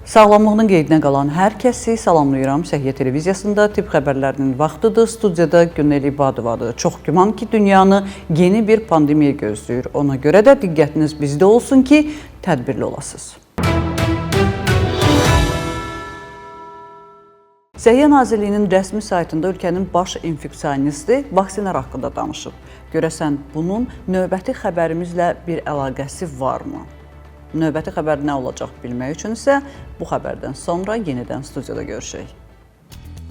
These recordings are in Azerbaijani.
Sağlamlığının qeydinə qalan hər kəsi salamlayıram. Səhiyyə televiziyasında tibb xəbərlərinin vaxtıdır. Studiyada Günel İbadovadır. Çox güman ki, dünyanı yeni bir pandemiya gözləyir. Ona görə də diqqətiniz bizdə olsun ki, tədbirli olasınız. Səhiyyə Nazirliyinin rəsmi saytında ölkənin baş infeksionisti vaksinlər haqqında danışıb. Görəsən bunun növbəti xəbərimizlə bir əlaqəsi varmı? Növbəti xəbər nə olacaq bilmək üçün isə bu xəbərdən sonra yenidən studiyada görüşək.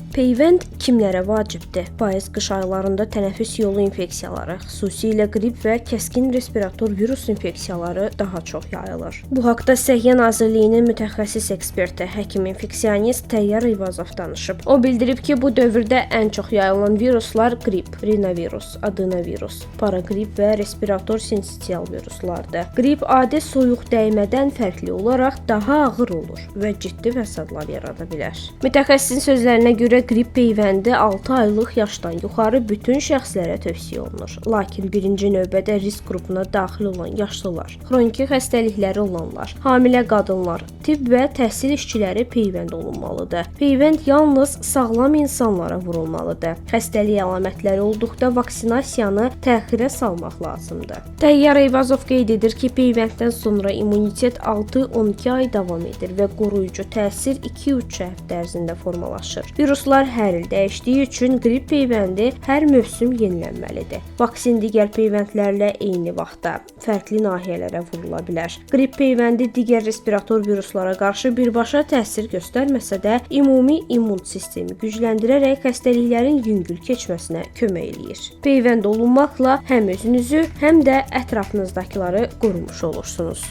Peyvənd kimlərə vacibdir? Payız-qış aylarında tənəffüs yolu infeksiyaları, xüsusilə qrip və kəskin respirator virus infeksiyaları daha çox yayılır. Bu haqda Səhiyyə Nazirliyinin mütəxəssis eksperti, həkim infeksionist Təyyar Eyvazov danışıb. O bildirib ki, bu dövrdə ən çox yayılan viruslar qrip, rinovirus, adenovirus, paraqrip və respirator sinsitial viruslardır. Qrip adi soyuq dəymədən fərqli olaraq daha ağır olur və ciddi fəsadlar yarada bilər. Mütəxəssisin sözlərinə görə qrip peyvəndi 6 aylıq yaşdan yuxarı bütün şəxslərə tövsiyə olunur. Lakin birinci növbədə risk qrupuna daxil olan yaşlılar, xroniki xəstəlikləri olanlar, hamilə qadınlar, tibb və təhsil işçiləri peyvənd olunmalıdır. Peyvənd yalnız sağlam insanlara vurulmalıdır. Xəstəlik əlamətləri olduqda vaksinasiyanı təxirə salmaq lazımdır. Təyyar Eyvazov qeyd edir ki, peyvənddən sonra immunitet 6-12 ay davam edir və qoruyucu təsir 2-3 həftə ərzində formalaşır. Viruslar hər il dəyişdiyi üçün qrip peyvəndi hər mövsüm yenilənməlidir. Vaksin digər peyvəndlərlə eyni vaxtda fərqli nahiyələrə vurula bilər. Qrip peyvəndi digər respirator viruslara qarşı birbaşa təsir göstərməsə də, ümumi immun sistemi gücləndirərək xəstəliklərin yüngül keçməsinə kömək eləyir. Peyvənd olunmaqla həm özünüzü, həm də ətrafınızdakıları qorumuş olursunuz.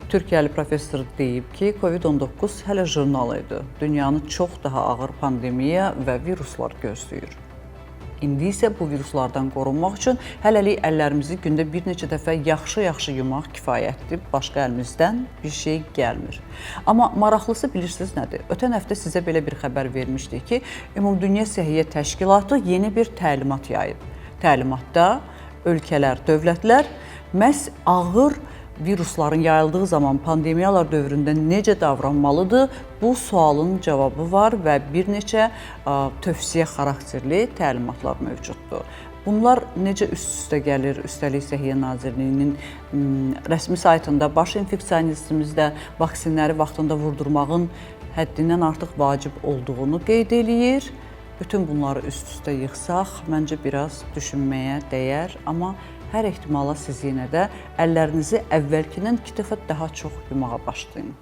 Türkiyəli professor deyib ki, COVID-19 hələ jurnal idi. Dünyanı çox daha ağır pandemiya və viruslar gözləyir. İndi isə bu viruslardan qorunmaq üçün hələlik əllərimizi gündə bir neçə dəfə yaxşı-yaxşı yumaq kifayətdir. Başqa əlimizdən bir şey gəlmir. Amma maraqlısı bilirsiniz nədir? Ötən həftə sizə belə bir xəbər vermişdik ki, Ümumdünya Səhiyyə Təşkilatı yeni bir təlimat yayıb. Təlimatda ölkələr, dövlətlər məhz ağır virusların yayıldığı zaman pandemiyalar dövründə necə davranmalıdır? Bu sualın cavabı var və bir neçə tövsiyə xarakterli təlimatlar mövcuddur. Bunlar necə üst-üstə gəlir? Üstəlik Səhiyyə Nazirliyinin rəsmi saytında baş infeksionistimiz də vaksinləri vaxtında vurdurmağın həddindən artıq vacib olduğunu qeyd eləyir. Bütün bunları üst-üstə yığsaq, məncə biraz düşünməyə dəyər, amma hər ehtimala siz yenə də əllərinizi əvvəlkindən 2 dəfə daha çox yumağa başlayın.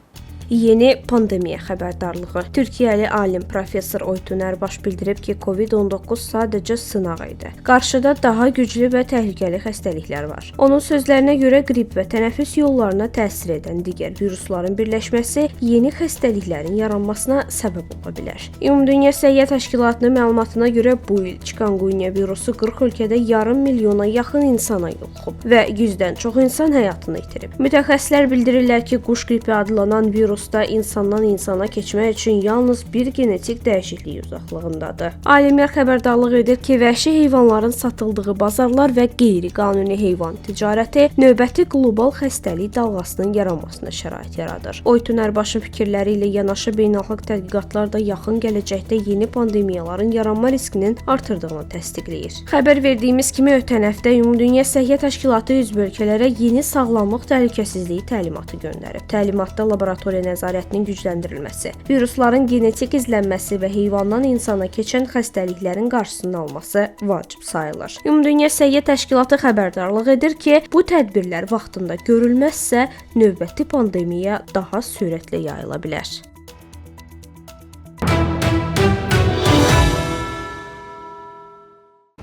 Yeni pandemiya xəbərdarlığı. Türkiyəli alim professor Oytun Erbaş bildirib ki, COVID-19 sadəcə sınaq idi. Qarşıda daha güclü və təhlükəli xəstəliklər var. Onun sözlərinə görə qrip və tənəffüs yollarına təsir edən digər virusların birləşməsi yeni xəstəliklərin yaranmasına səbəb ola bilər. Ümumdünya Səhiyyə Təşkilatının məlumatına görə bu il chikungunya virusu 40 ölkədə yarım milyona yaxın insana yoluxub və 100-dən çox insan həyatını itirib. Mütəxəssislər bildirirlər ki, quş qripi adlanan virus virusda insandan insana keçmək üçün yalnız bir genetik dəyişiklik uzaqlığındadır. Alimlər xəbərdarlıq edir ki, vəhşi heyvanların satıldığı bazarlar və qeyri-qanuni heyvan ticarəti növbəti qlobal xəstəlik dalğasının yaranmasına şərait yaradır. Oytun Erbaşın fikirləri ilə yanaşı beynəlxalq tədqiqatlar da yaxın gələcəkdə yeni pandemiyaların yaranma riskinin artırdığını təsdiqləyir. Xəbər verdiyimiz kimi ötən həftə Ümumdünya Səhiyyə Təşkilatı üzv ölkələrə yeni sağlamlıq təhlükəsizliyi təlimatı göndərib. Təlimatda laboratoriya nəzarətinin gücləndirilməsi, virusların genetik izlənməsi və heyvandan insana keçən xəstəliklərin qarşısının alınması vacib sayılır. Ümumdünya Səhiyyə Təşkilatı xəbərdarlıq edir ki, bu tədbirlər vaxtında görülməzsə, növbəti pandemiya daha sürətlə yayıla bilər.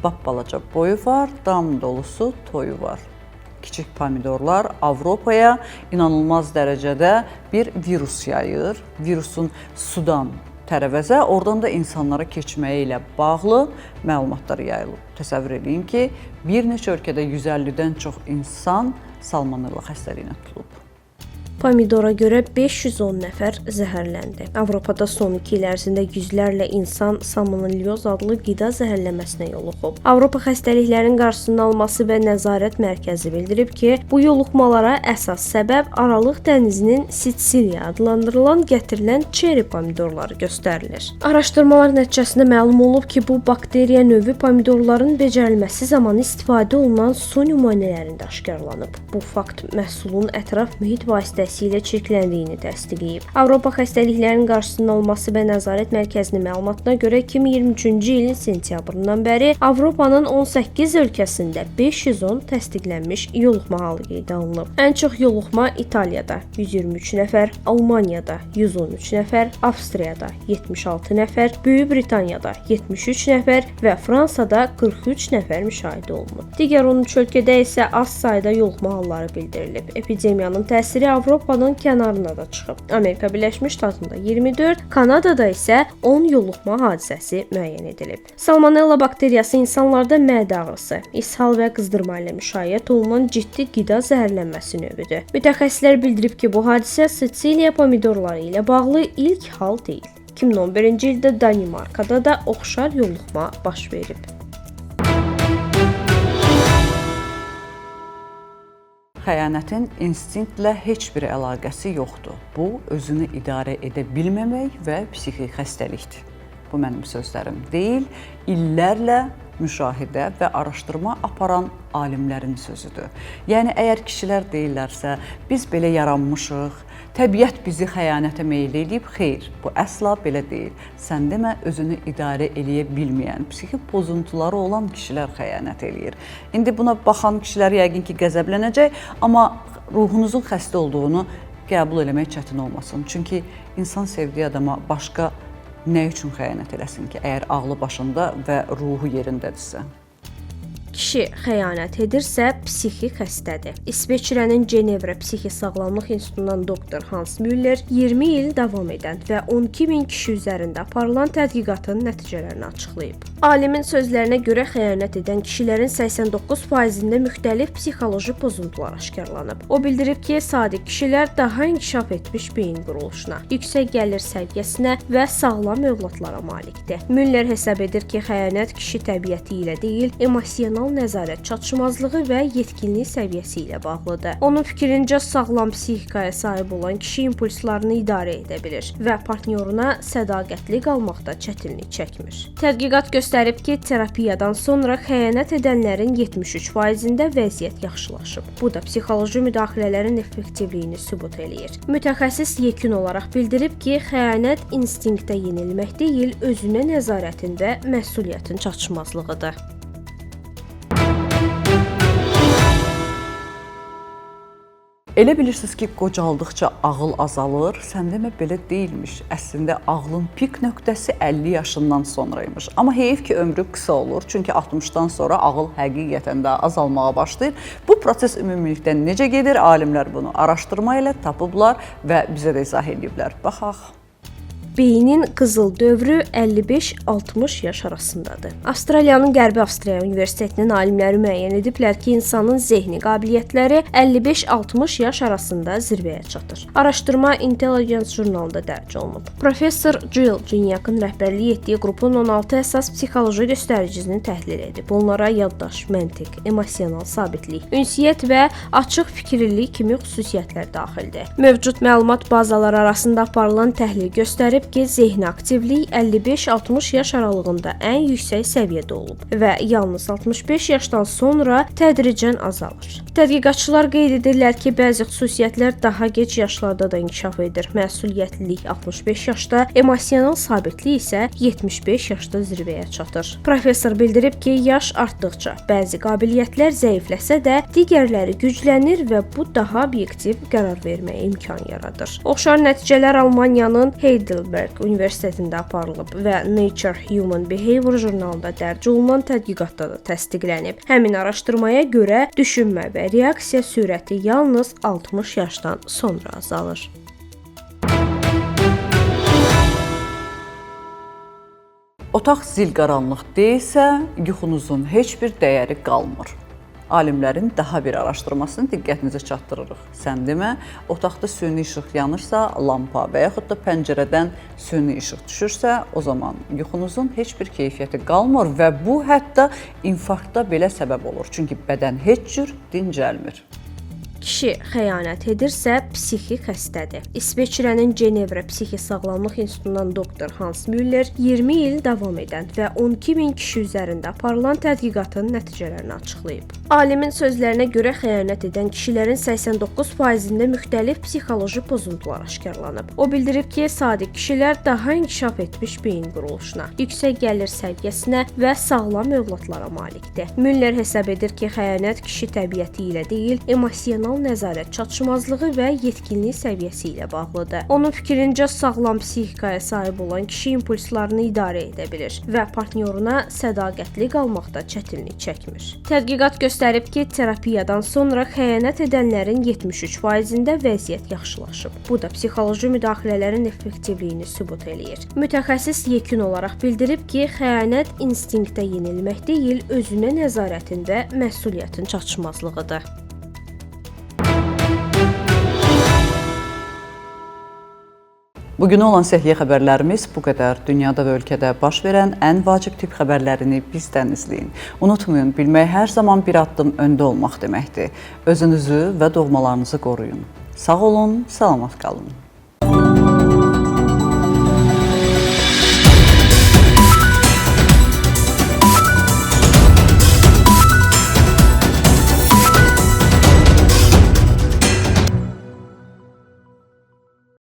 Bap-balaca boyu var, dam dolusu toyu var. Kiçik pomidorlar Avropaya inanılmaz dərəcədə bir virus yayır. Virusun sudan tərəvəzə, oradan da insanlara keçməyi ilə bağlı məlumatlar yayılıb. Təsəvvür eləyin ki, bir neçə ölkədə 150-dən çox insan salmonella xəstəliyinə tutulub. Pomidora görə 510 nəfər zəhərləndi. Avropada son 2 il ərzində yüzlərlə insan salmonelloz adlı qida zəhərlənməsinə yoluxub. Avropa Xəstəliklərin Qarşısının Alınması və Nəzarət Mərkəzi bildirib ki, bu yoluxmalara əsas səbəb Aralıq dənizinin Sitsiliya adlandırılan gətirilən çeri pomidorları göstərilir. Araşdırmalar nəticəsində məlum olub ki, bu bakteriya növü pomidorların becərilməsi zamanı istifadə olunan su nümunələrində aşkarlanıb. Bu fakt məhsulun ətraf mühit vasitəsilə çirkləndiyini təsdiqləyib. Avropa Xəstəliklərin Qarşısının Alınması və Nəzarət Mərkəzinin məlumatına görə 2023-cü ilin sentyabrından bəri Avropanın 18 ölkəsində 510 təsdiqlənmiş yoluxma halı qeydə alınıb. Ən çox yoluxma İtaliyada 123 nəfər, Almaniyada 113 nəfər, Avstriyada 76 nəfər, Böyük Britaniyada 73 nəfər və Fransada 43 nəfər müşahidə olunub. Digər 13 ölkədə isə az sayda yoluxma halları bildirilib. Epidemiyanın təsiri Avropanın kənarına da çıxıb. Amerika Birləşmiş Ştatında 24, Kanadada isə 10 yoluxma hadisəsi müəyyən edilib. Salmonella bakteriyası insanlarda mədə ağrısı, ishal və qızdırma ilə müşayiət olunan ciddi qida zəhərlənməsi növüdür. Mütəxəssislər bildirib ki, bu hadisə Sitsiliya pomidorları ilə bağlı ilk hal deyil. 2011-ci ildə Danimarkada da oxşar yoluxma baş verib. Xəyanətin instinktlə heç bir əlaqəsi yoxdur. Bu, özünü idarə edə bilməmək və psixi xəstəlikdir. Bu mənim sözlərim deyil, illərlə müşahidə və araşdırma aparan alimlərin sözüdür. Yəni əgər kişilər deyirlərsə, biz belə yaranmışıq, təbiət bizi xəyanətə meyil eləyib, xeyr, bu əsla belə deyil. Sən demə, özünü idarə eləyə bilməyən, psixi pozuntuları olan kişilər xəyanət eləyir. İndi buna baxan kişilər yəqin ki, qəzəblənəcək, amma ruhunuzun xəstə olduğunu qəbul eləmək çətin olmasın. Çünki insan sevdiyi adama başqa nə üçün xəyanət eləsin ki, əgər ağlı başında və ruhu yerindədirsə? Kişi xəyanət edirsə, psixi xəstədir. İsveçrənin Cenevra Psixi Sağlamlıq İnstitutundan doktor Hans Müller 20 il davam edən və 12 min kişi üzərində aparılan tədqiqatın nəticələrini açıqlayıb. Alimin sözlərinə görə xəyanət edən kişilərin 89%-də müxtəlif psixoloji pozuntular aşkarlanıb. O bildirib ki, sadiq kişilər daha inkişaf etmiş beyin quruluşuna, yüksək gəlir səviyyəsinə və sağlam övladlara malikdir. Müller hesab edir ki, xəyanət kişi təbiəti ilə deyil, emosional nəzarət çatışmazlığı və yetkinlik səviyyəsi ilə bağlıdır. Onun fikrincə, sağlam psixikaya sahib olan kişi impulslarını idarə edə bilir və partnyoruna sədaqətli qalmaqda çətinlik çəkmir. Tədqiqat göstərib ki, terapiyadan sonra xəyanət edənlərin 73%-də vəziyyət yaxşılaşıb. Bu da psixoloji müdaxilələrin effektivliyini sübut eləyir. Mütəxəssis yekun olaraq bildirib ki, xəyanət instinktə yenilmək deyil, özünə nəzarətin və məsuliyyətin çatışmazlığıdır. Elə bilirsiniz ki, qocaldıqca ağıl azalır, sən demə belə deyilmiş. Əslində ağlın pik nöqtəsi 50 yaşından sonraymış. Amma heyif ki, ömrü qısa olur. Çünki 60-dan sonra ağıl həqiqətən də azalmağa başlayır. Bu proses ümumilikdə necə gedir? Alimlər bunu araşdırma ilə tapıblar və bizə də izah ediblər. Baxaq. Beynin qızıl dövrü 55-60 yaş arasındadır. Avstraliyanın Qərbi Avstraliya Universitetinin alimləri müəyyən ediblər ki, insanın zehni qabiliyyətləri 55-60 yaş arasında zirvəyə çatır. Araşdırma Intelligence jurnalında dərc olunub. Professor Jill Gignac-ın rəhbərlik etdiyi qrupun 16 əsas psixoloji göstəricisini təhlil edib. Onlara yaddaş, məntiq, emosional sabitlik, ünsiyyət və açıq fikirlilik kimi xüsusiyyətlər daxildir. Mövcud məlumat bazaları arasında aparılan təhlil göstərib ki, zehni aktivlik 55-60 yaş aralığında ən yüksək səviyyədə olub və yalnız 65 yaşdan sonra tədricən azalır. Tədqiqatçılar qeyd edirlər ki, bəzi xüsusiyyətlər daha gec yaşlarda da inkişaf edir. Məsuliyyətlilik 65 yaşda, emosional sabitlik isə 75 yaşda zirvəyə çatır. Professor bildirib ki, yaş artdıqca bəzi qabiliyyətlər zəifləsə də, digərləri güclənir və bu daha obyektiv qərar verməyə imkan yaradır. Oxşar nəticələr Almaniyanın Heidelberg Universitetində aparılıb və Nature Human Behavior jurnalında dərc olunan tədqiqatda da təsdiqlənib. Həmin araşdırmaya görə düşünmə və reaksiya sürəti yalnız 60 yaşdan sonra azalır. Otaq zil qaranlıq deyilsə, yuxunuzun heç bir dəyəri qalmır. Alimlərin daha bir araşdırmasını diqqətinizə çatdırırıq. Sən demə, otaqda süni işıq yanırsa, lampa və yaxud da pəncərədən süni işıq düşürsə, o zaman yuxunuzun heç bir keyfiyyəti qalmır və bu hətta infarkta belə səbəb olur. Çünki bədən heç cür dincəlmir. Kişi xəyanət edirsə, psixi xəstədir. İsveçrənin Cenevra Psixi Sağlamlıq İnstitutundan doktor Hans Müller 20 il davam edən və 12 min kişi üzərində aparılan tədqiqatın nəticələrini açıqlayıb. Alimin sözlərinə görə xəyanət edən kişilərin 89%-də müxtəlif psixoloji pozuntular aşkarlanıb. O bildirib ki, sadiq kişilər daha inkişaf etmiş beyin quruluşuna, yüksək gəlir səviyyəsinə və sağlam övladlara malikdir. Müller hesab edir ki, xəyanət kişi təbiəti ilə deyil, emosional nəzarət çatışmazlığı və yetkinlik səviyyəsi ilə bağlıdır. Onun fikrincə, sağlam psixikaya sahib olan kişi impulslarını idarə edə bilir və partnyoruna sədaqətli qalmaqda çətinlik çəkmir. Tədqiqat göstərib ki, terapiyadan sonra xəyanət edənlərin 73%-də vəziyyət yaxşılaşıb. Bu da psixoloji müdaxilələrin effektivliyini sübut eləyir. Mütəxəssis yekun olaraq bildirib ki, xəyanət instinktə yenilmək deyil, özünə nəzarətin və məsuliyyətin çatışmazlığıdır. Bugünə olan səhiyyə xəbərlərimiz bu qədər. Dünyada və ölkədə baş verən ən vacib tibb xəbərlərini bizdən izləyin. Unutmayın, bilmək hər zaman bir addım öndə olmaq deməkdir. Özünüzü və doğmalarınızı qoruyun. Sağ olun, salamat qalın.